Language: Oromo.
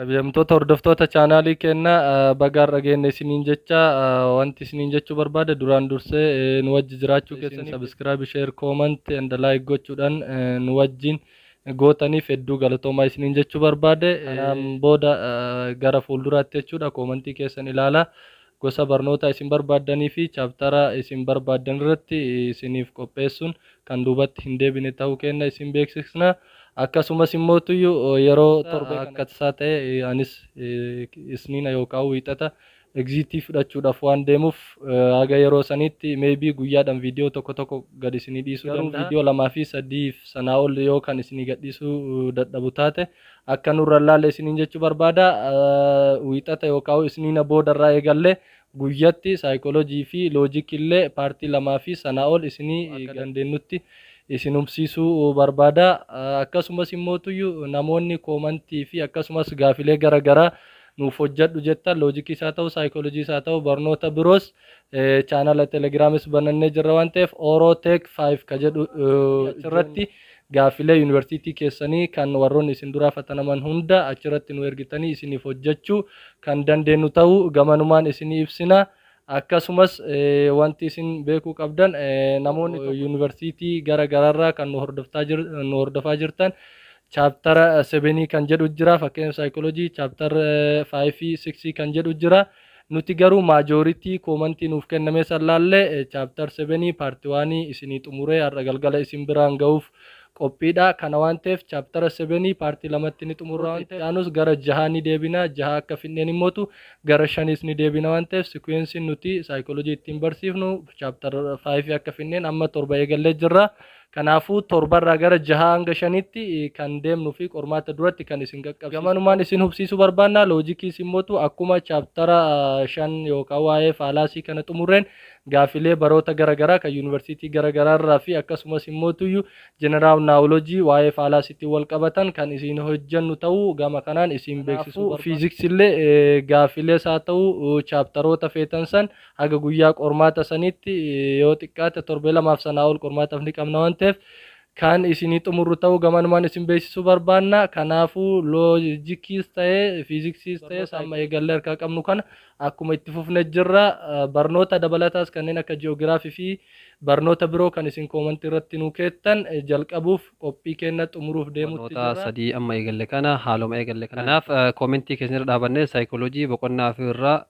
Kabajamtoota hordoftoota chaanaalii keenna, baga har'a geenne isiniin jecha. Wanti isiniin jechuu barbaade, duraan dursee nu wajji jiraachuu keessan subscribe, share, comment and like gochuudhaan nu wajjin gootaniif hedduu galatoomaa isiniin jechuu barbaade. Kanaan booda gara fuulduraatti jechuudha koomantii keessan ilaala, gosa barnoota isin barbaaddanii fi chaaptara isin barbaaddan irratti isiniif qopheessuun kan duubatti hin deebine ta'uu kenna isin beeksisna. Akkasumas immoo yeroo 7 akka tasaa ta'e anis Isniina yookaan Wiixata exitii fudhachuudhaaf waan deemuuf, haga yeroo sanitti maybe guyyaadhaan viidiyoo tokko tokko gad isinii dhiisuu danda'a. Viidiyoo lamaa fi sadiif sanaa ol yoo kan isinii gadhiisuu dadhabu taate akka nurra laalle isiniin jechuu barbaada. Wiixata yookaan Isniina boodarraa eegallee guyyatti saayikoolojii fi loojikii illee paartii lamaa fi sanaa ol isinii akka dandeenyutti isin hubsiisuu barbaada. Akkasumas immoo namoonni koomantii fi akkasumas gaafilee garaagaraa nuuf hojjedhu jettan, loojikii isaa ta'u, saayikoolojii isaa ta'u, barnoota biroos, chaanala Telegiraamis banannee jirra waan ta'eef, Orotek 5 ka jedhu achirratti gaafilee yuunivarsiitii keessanii kan warroonni isin duraa fatanaman hunda achirratti nu ergitanii isiniif hojjechuu kan dandeenyu ta'uu gamanumaan isinii ibsina. Akkasumas wanti isin beekuu qabdan, namoonni yuunivarsiitii gara garaarraa kan nu hordofaa jirtan, chapter sevenii kan jedhu jira, fakkeenya saayikoolojii chapter fiveii sixii kan jedhu jira. Nuti garuu majority koomantii nuuf kenname san laallee chapter sevenii part oneii isinii xumuree har'a galgala isin biraan ga'uuf qophiidha. Kana waan ta'eef chaptera sevenii partii lamatti ni xumurra waan ta'eef, aanus gara jahaa ni deebina. Jaha akka finneen immootu gara shaniis ni deebina waan ta'eef, sequenceiin nuti saayikoolojii ittiin barsiifnu chapter fiveii akka finneen amma 7 eegallee jirra. Kanaafuu torbarraa gara jahaa hanga shanitti kan deemnuu fi qormaata duratti kan isin qaqqabsiisu. Gamanumaan isin hubsiisuu barbaanna. Loojikiis immootu akkuma chaptera 5 yookaan waa'ee fallacy kana xumurreen gaafilee baroota garaagaraa kan yuunivarsiitii garaagaraarraa fi akkasumas immootuyyuu general knowledgeii waa'ee fallacyitti wal qabatan kan isin hojjennu ta'uu gama kanaan isin beeksisuu. Fiiziksii illee gaafilees haa ta'u chaaptaroota feetan san haga guyyaa qormaata sanitti, yoo xiqqaate torbee 2f sanaa ol qormaataaf ni qabna waan ta'eef, kan isinii xumurru ta'uu gamanumaan isin beeksisuu barbaanna. Kanaafuu loojikiis ta'ee fiiziksiis ta'ee amma eegallee harkaa qabnu kana akkuma itti fufne jirra. Barnoota dabalataas kanneen akka ji'oogiraafii fi barnoota biroo kan isin koomantii irratti nu keettan jalqabuuf qophii kenna xumuruuf deemutti Barnoota jirra. 3 amma eegalle kana haaluma eegalle kanaaf koomentii keessan irra dhaabannee saayikooloojii boqonnaa 4 irraa